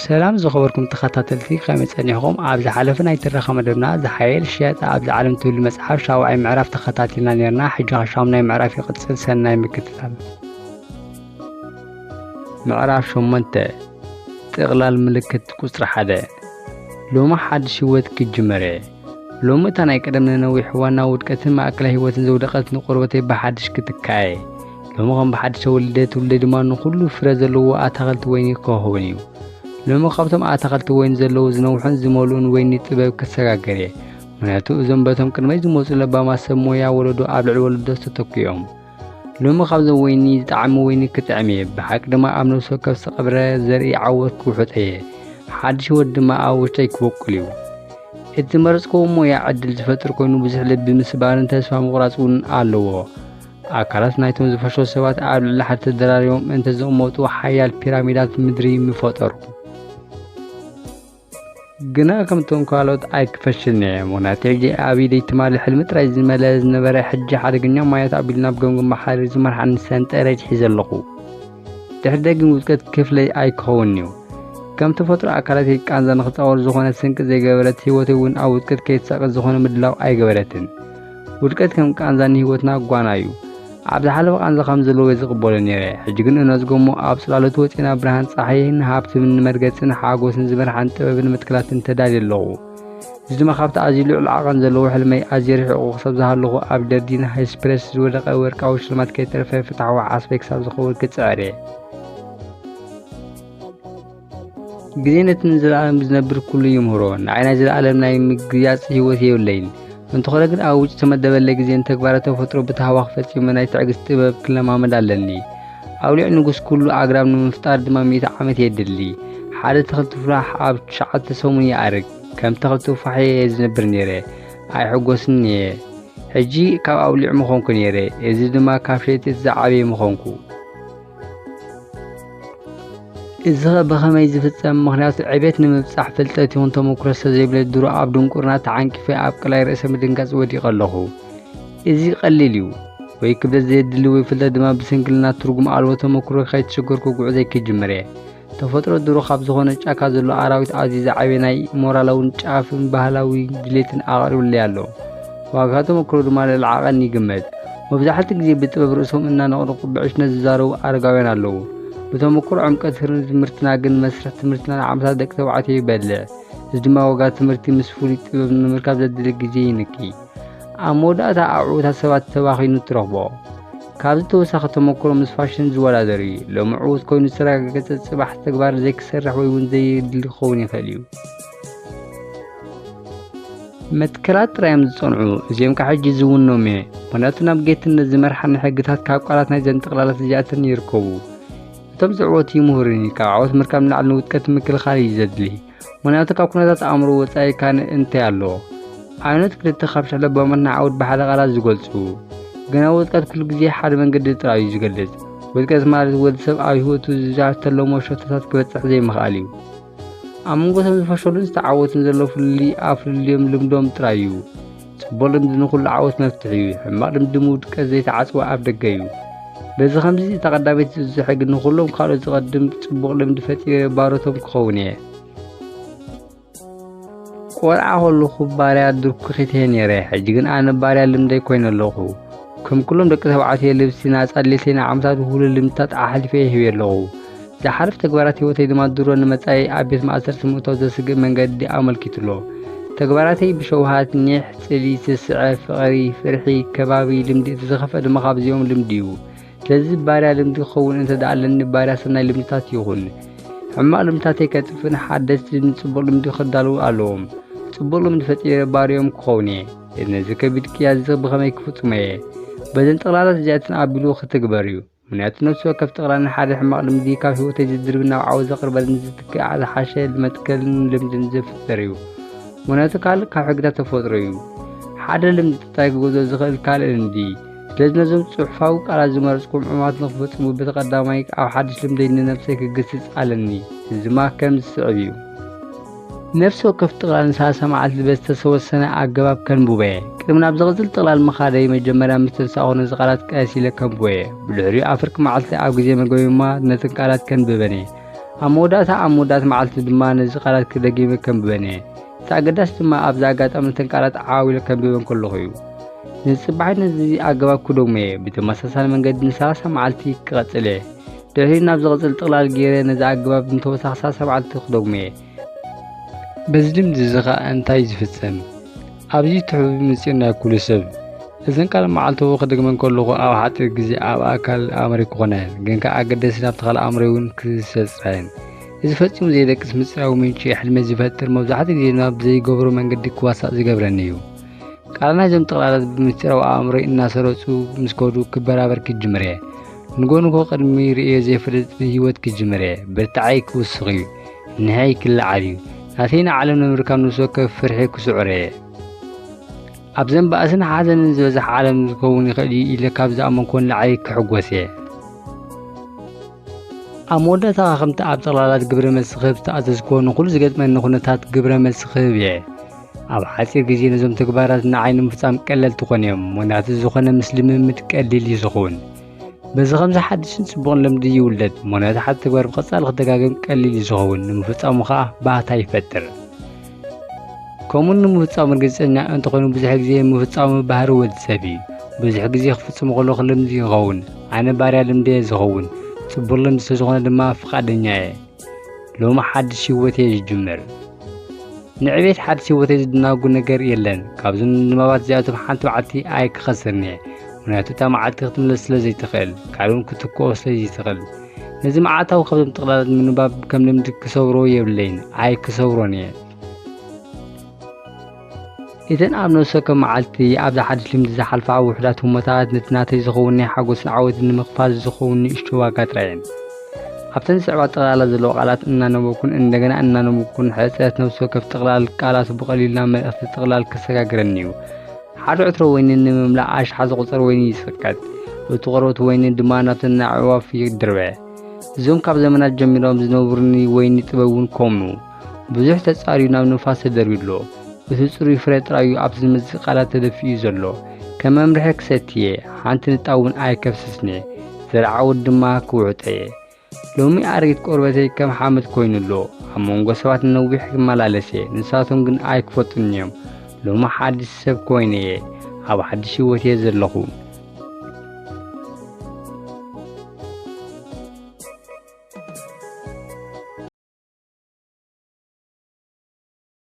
ሰላም ዝኸበርኩም ተኸታተልቲ፣ ከመይ ጸኒሕኩም? ኣብ ዝሓለፈ ናይ ትረኻ መደብና፣ ዝሓየል ሸያጣ ኣብዚ ዓለም ትብል መጽሓፍ ሻውዓይ ምዕራፍ ተኸታቲልና ኔርና። ሕጂ ኸ ሻሙናይ ምዕራፍ ይቕጽል። ሰናይ ምክትታል። ምዕራፍ ሸሞንተ፣ ጥቕላል ምልክት ቁጽሪ ሓደ። ሎሚ ሓድሽ ህይወት ክጅመር እየ። ሎሚ እታ ናይ ቀደም ንነዊሕ እዋን ናብ ውድቀትን ማእከላይ ህይወትን ዘውደቐት ንቆርበተይ ብሓድሽ ክትካእ እየ። ሎሚ ከም ብሓድሽ ተወሊደ፣ ትውልደይ ድማ ንኹሉ ፍረ ዘለዎ ኣታኽልቲ ወይኒ ክኸውን እዩ። ሎሚ ካብቶም ኣታኽልቲ ወይኒ ዘለዉ ዝነውሑን ዝመልኡን ወይኒ ጥበብ ክሰጋገር እየ። ምኽንያቱ እዞም በቶም ቅድመይ ዝመጹ ለባማት ሰብ ሞያ ወለዶ ኣብ ልዕሊ ወለዶ ዝተተኩ እዮም። ሎሚ ካብዞም ወይኒ ዝጠዓመ ወይኒ ክጥዕም እየ። ብሓቂ ድማ ኣብ ነፍሲ ወከፍ ዝተቐብረ ዘርኢ ዓወት ክውሕጦ እየ። ሓድሽ ህይወት ድማ ኣብ ውሽጠይ ክበቁል እዩ። እቲ ዝመረጽክዎ ሞያ ዕድል ዝፈጥር ኮይኑ፣ ብዙሕ ልቢ ምስባርን ተስፋ ምቑራጽ እውን ኣለዎ። ኣካላት ናይቶም ዝፈሸሉ ሰባት ኣብ ልዕሊ ሓደ ተደራሪቦም እንተ ዝቕመጡ፣ ሓያል ፒራሚዳት ምድሪ ምፈጠሩ። ግና ከምቶም ካልኦት ኣይክፈሽልን እየ። ምኽንያቱ ሕጂ ኣብ ኢደይ ትማሊ ሕልሚ ጥራይ ዝመለ ዝነበረ፣ ሕጂ ሓደገኛ ማያት ኣቢሉ ናብ ገምገም ባሕሪ ዝመርሓኒ ሰንጠረዥ ሒዘ ኣለኹ። ድሕሪ ደጊም ውድቀት ክፍለይ ኣይክኸውን እዩ። ከም ተፈጥሮ ኣካላተይ ቃንዛ ንኽጻወር ዝኾነ ስንቂ ዘይገበረት፣ ህይወተይ እውን ኣብ ውድቀት ከይትሳቐ ዝኾነ ምድላው ኣይገበረትን። ውድቀት ከም ቃንዛ ንህይወትና ጓና እዩ። ኣብ ዝሓለፈ ቃንዛ ከም ዘለዎ ዝቕበሎ ነይረ። ሕጂ ግን እነዝጎሞ ኣብ ጽላሎት ወጺና ብርሃን ጸሓይን ሃብትን ንመርገጽን ሓጎስን ዝመርሓን ጥበብን መትከላትን ተዳልየ ኣለኹ። እዚ ድማ ካብቲ ኣዝዩ ልዑል ዓቐን ዘለዎ ሕልመይ ኣዝየ ርሒቑ ክሳብ ዝሃለኹ ኣብ ጀርዲን ሃይስፕረስ ዝወደቐ ወርቃዊ ሽልማት ከይተረፈ ፍትሓዊ ዓስበይ ክሳብ ዝኸውን ክጽዕር እየ። ግዜ ነቲ ንዘለኣለም ዝነብር ኩሉ ይምህሮ። ንዓይ ናይ ዘለኣለም ናይ ምግያጽ ህይወት የብለይን። እንተኾነ ግን ኣብ ውጭ ዝተመደበለይ ግዜ ንተግባረ ተፈጥሮ ብታህዋኽ ፈጺመ ናይ ትዕግስቲ ጥበብ ክለማመድ ኣለኒ። ኣውሊዕ ንጉስ ኩሉ ኣግራብ ንምፍጣር ድማ ሚእቲ ዓመት የድሊ። ሓደ ተኽሊ ቱፋሕ ኣብ ትሽዓተ ሰሙን ይኣርግ። ከም ተኽሊ ቱፋሕ እየ ዝነብር ነይረ። ኣይሕጎስን እየ። ሕጂ ካብ ኣውሊዕ ምኾንኩ ነይረ። እዚ ድማ ካብ ሸየጢ እቲ ዝዓበየ ምኾንኩ። እዚ ኸ ብኸመይ ዝፍጸም? ምኽንያቱ ዕቤት ንምብጻሕ ፍልጠት ይኹን ተመክሮ ስለዘይብለይ ድሮ ኣብ ድንቁርና ተዓንቂፈ ኣብ ቀላይ ርእሰ ምድንጋጽ ወዲቐ ኣለኹ። እዚ ቀሊል እዩ። ወይ ክብደት ዘየድሊ ወይ ፍልጠት ድማ ብስንክልና ትርጉም ኣልቦ ተመክሮ ከይተሸገርኩ ጉዕዘይ ክጅምር እየ። ተፈጥሮ ድሮ ካብ ዝኾነ ጫካ ዘሎ ኣራዊት ኣዝዩ ዝዓበየ ናይ ሞራላውን ጫፍን ባህላዊ ድሌትን ኣቕሪቡለይ ኣሎ። ዋጋ ተመክሮ ድማ ልዕሊ ዓቐን ይግመት። መብዛሕትኡ ግዜ ብጥበብ ርእሶም እናነቕነቑ ብዕሽነት ዝዛረቡ ኣረጋውያን ኣለዉ። ብተመክሮ ዕምቀት ትምህርትና ግን መስርሕ ትምህርትና ንዓመታት ደቂ ተባዕትዮ ይበልዕ። እዚ ድማ ዋጋ ትምህርቲ ምስ ፍሉይ ጥበብ ንምርካብ ዘድሊ ግዜ ይንኪ። ኣብ መወዳእታ ኣብ ዕዉታት ሰባት ተባኺኑ ትረኽቦ። ካብዚ ተወሳኺ ተመክሮ ምስ ፋሽን ዝወዳደር እዩ። ሎሚ ዕዉት ኮይኑ ዝተረጋገጸ ጽባሕ ተግባር ዘይክሰርሕ ወይ እውን ዘየድሊ ክኸውን ይኽእል እዩ። መትከላት ጥራይ እዮም ዝጸንዑ፣ እዚኦም ከዓ ሕጂ ዝውኖም እየ። ምኽንያቱ ናብ ጌትነት ዝመርሓኒ ሕግታት ካብ ቃላት ናይዘን ጥቕላላት እዚኣተን ይርከቡ። እቶም ዝዕወቱ ይምህሩኒ፣ ካብ ዓወት ምርካብ ንላዕሊ ንውድቀት ምክልኻል እዩ ዘድሊ። ምኽንያቱ ካብ ኩነታት ኣእምሮ ወጻኢ ካልእ እንታይ ኣሎ? ኣብነት ክልተ ካብ ሽሕ ለባማት ንዓወት ብሓደ ቃላት ዝገልጹ። ግና ውድቀት ኩሉ ግዜ ሓደ መንገዲ ጥራይ እዩ ዝገልጽ። ውድቀት ማለት ወዲ ሰብ ኣብ ህይወቱ ዝተለሞ ሸቶታት ክበጽሕ ዘይምኽኣል እዩ። ኣብ መንጎ እቶም ዝፈሸሉን ዝተዓወቱን ዘሎ ፍልልይ ኣብ ፍልልዮም ልምዶም ጥራይ እዩ። ጽቡቕ ልምዲ ንኹሉ ዓወት መፍትሒ እዩ። ሕማቕ ልምዲ ምውድቀት ዘይተዓጽወ ኣፍ ደገ እዩ። በዚ ኸምዚ እታ ቀዳመይቲ ዝብዝሐ ግን ንኹሎም ካልኦት ዝቐድም ጽቡቕ ልምዲ ፈጢረ ባሮቶም ክኸውን እየ። ቆልዓ ከለኹ ባርያ ድርኩኺት እየ ነይረ። ሕጂ ግን ኣነ ባርያ ልምደይ ኮይነ ኣለኹ። ከም ኩሎም ደቂ ተባዕትዮ ልብሲ ናጻ ድሌተይ ንዓመታት ውህሉል ልምድታት ኣሕሊፈ ይህብ ኣለኹ። ዝሓለፈ ተግባራት ህይወተይ ድማ ድሮ ንመጻኢ ኣብ ቤት ማእሰርቲ ምእታው ዘስግእ መንገዲ ኣመልኪቱ ኣሎ። ተግባራተይ ብሸውሃት፣ ኒሕ፣ ጽልኢ፣ ስስዐ፣ ፍቕሪ፣ ፍርሒ፣ ከባቢ፣ ልምዲ፣ እቲ ዝኸፍአ ድማ ካብዚኦም ልምዲ እዩ። ስለዚ ባርያ ልምዲ ክኸውን እንተ ደኣ ኣለኒ፣ ባርያ ሰናይ ልምድታት ይኹን። ሕማቕ ልምድታተይ ከጥፍእን ሓደስቲ ንጽቡቕ ልምዲ ክዳለዉ ኣለዎም። ጽቡቕ ልምዲ ፈጢረ ባርዮም ክኸውን እየ። ነዚ ከቢድ ቅያ እዚ ብኸመይ ክፍጽሞ እየ? በዘን ጠቕላላት እዚኣተን ኣቢሉ ክትግበር እዩ። ምኽንያቱ ነፍሲ ወከፍ ጠቕላል ንሓደ ሕማቕ ልምዲ ካብ ህይወተይ ዝድርብን ናብ ዓወት ዘቕርበንን ዝትክእ ዝሓሸ መትከልን ልምድን ዝፍጠር እዩ። ምኽንያቱ ካልእ ካብ ሕግታት ተፈጥሮ እዩ። ሓደ ልምዲ ጥጣይ ክገዝኦ ዝኽእል ካልእ ልምዲ። ስለዚ ነዞም ጽሑፋዊ ቃላት ዝመረጽኩም ዕማት ንኽፍጽሙ በቲ ቀዳማይ ኣብ ሓድሽ ልምደይ ንነብሰይ ክግስጽ ኣለኒ። እዚ ድማ ከም ዝስዕብ እዩ። ነፍሲ ወከፍ ጥቕላል ንሰላሳ መዓልቲ በዝተወሰነ ኣገባብ ከንብቦ እየ። ቅድሚ ናብ ዝቕጽል ጥቕላል ምኻደይ መጀመርያ ምስ ተንሳእኹ ነዚ ቃላት ቀስ ኢለ ከንብቦ እየ። ብድሕሪኡ ኣብ ፍርቂ መዓልቲ ኣብ ግዜ መግበይ ድማ ነተን ቃላት ከንብበን እየ። ኣብ መወዳእታ ኣብ መወዳእታ መዓልቲ ድማ ነዚ ቃላት ክደጊመ ከንብበን እየ። እቲ ኣገዳሲ ድማ ኣብዚ ኣጋጣሚ ነተን ቃላት ዓው ኢለ ከንብበን ከለኹ እዩ። ንጽባሒት ነዚ ኣገባብ ክደግሞ እየ። ብተመሳሳሊ መንገዲ ንሰላሳ መዓልቲ ክቐጽል እየ። ድሕሪኡ ናብ ዝቕጽል ጥቕላል ገይረ ነዚ ኣገባብ ንተወሳኺ ሰላሳ መዓልቲ ክደግሞ እየ። በዚ ልምዲ እዚ ኸኣ እንታይ ዝፍጸም? ኣብዚ ትሕቡ ምስጢር ናይ ኩሉ ሰብ። እዘን ቃል መዓልታዊ ክደግመን ከለኹ ኣብ ሓጺር ግዜ ኣብ ኣካል ኣእምሮይ ክኾና እየን፣ ግን ከኣ ኣገደስቲ ናብቲ ካልእ ኣእምሮይ እውን ክሰጽራ እየን። እዚ ፈጺሙ ዘይደቅስ ምስጢራዊ ምንጪ ሕልመይ ዝፈጥር፣ መብዛሕትኡ ግዜ ድማ ብዘይገብሮ መንገዲ ክዋሳእ ዝገብረኒ እዩ። ቃላት ናይዞም ጥቕላላት ብምስጢራዊ ኣእምሮይ እናሰረጹ ምስ ከዱ ክበራበር ክጅምር እየ። ንጎ ንጎ ቅድሚ ርእዮ ዘይፈልጥ ህይወት ክጅምር እየ። ብርታዐይ ክውስኽ እዩ። ንሕይ ክለዓል እዩ። ናተይ ንዓለም ንምርካብ ነፍሲ ወከፍ ፍርሒ ክስዕሮ እየ። ኣብዘን ባእስን ሓዘንን ዝበዝሓ ዓለም ዝኸውን ይኽእል እዩ ኢለ ካብ ዝኣመንኩዎ ንላዕሊ ክሕጎስ እየ። ኣብ መወዳእታ ከምቲ ኣብ ጠቕላላት ግብረ መልሲ ክህብ ዝተኣዘዝኩዎ ንኹሉ ዝገጥመኒ ኩነታት ግብረ መልሲ ክህብ እየ። ኣብ ሓጺር ግዜ ነዞም ተግባራት ንዓይ ንምፍጻም ቀለልቲ ኮን እዮም። ምኽንያቱ ዝኾነ ምስ ልምምድ ቀሊል እዩ ዝኸውን። በዚ ከምዚ ሓድሽን ጽቡቕን ልምዲ ይውለድ። ምኽንያቱ ሓደ ተግባር ብቐጻሊ ክደጋገም ቀሊል እዩ ዝኸውን። ንምፍጻሙ ኸኣ ባህታ ይፈጥር። ከምኡ ንምፍጻሙ ርግጸኛ እንተኾይኑ ብዙሕ ግዜ ምፍጻሙ ባህሪ ወዲ ሰብ እዩ። ብዙሕ ግዜ ክፍጽሞ ከለኹ ልምዲ ይኸውን። ኣነ ባርያ ልምዲ እየ ዝኸውን። ጽቡቕ ልምዲ ስለ ዝኾነ ድማ ፍቓደኛ እየ። ሎሚ ሓድሽ ህይወት እየ ዝጅምር። ንዕቤት ሓድሽ ህይወተይ ዝድናጉ ነገር የለን። ካብዞም ንባባት እዚኣቶም ሓንቲ መዓልቲ ኣይክኸስርን እየ። ምኽንያቱ እታ መዓልቲ ክትምለስ ስለ ዘይትኽእል፣ ካልእ እውን ክትክኦ ስለ ዘይትኽእል። ነዚ መዓልታዊ ካብዞም ጥቕላላት ምንባብ ከም ልምዲ ክሰብሮ የብለይን። ኣይክሰብሮን እየ። እተን ኣብ ነፍሲ ወከፍ መዓልቲ ኣብዛ ሓድሽ ልምዲ ዝሓልፋ ውሑዳት ህሞታት ነቲ ናተይ ዝኸውን ናይ ሓጎስን ዓወትን ንምኽፋል ዝኸውን ንእሽቶ ዋጋ ጥራይ እየን። ኣብተን ዝስዕባ ጥቕላላት ዘለዋ ቃላት እናነበብኩን እንደገና እናነበብኩን ሕጽረት ነፍሲ ወከፍ ጥቕላል ቃላቱ ብቐሊሉ ናብ መልእኽቲ ጥቕላል ከሰጋግረኒ እዩ። ሓደ ዕትሮ ወይኒ ንምምላእ ኣሽሓት ዝቑጸር ወይኒ ይጽቀጥ። እቲ ቆርበት ወይኒ ድማ ናብተን ኣዕዋፍ ይድርበ። እዞም ካብ ዘመናት ጀሚሮም ዝነብሩኒ ወይኒ ጥበብ እውን ከምኡ። ብዙሕ ተጻርዩ ናብ ንፋስ ተደርብዩ ኣሎ። እቲ ጽሩይ ፍረ ጥራይ እዩ ኣብቲ ዝመጽእ ቃላት ተደፊኡ ዘሎ። ከም መምርሒ ክሰቲ እየ። ሓንቲ ንጣብ እውን ኣይከፍስስን እየ። ዘርዓ ዓወት ድማ ክውሕጦ እየ። ሎሚ ኣረጊት ቆርበተይ ከም ሓመድ ኮይኑ ኣሎ። ኣብ መንጎ ሰባት ነዊሕ ክመላለስ እየ። ንሳቶም ግን ኣይክፈልጡን እዮም። ሎሚ ሓድሽ ሰብ ኮይነ እየ። ኣብ ሓድሽ ህይወት እየ ዘለኹ።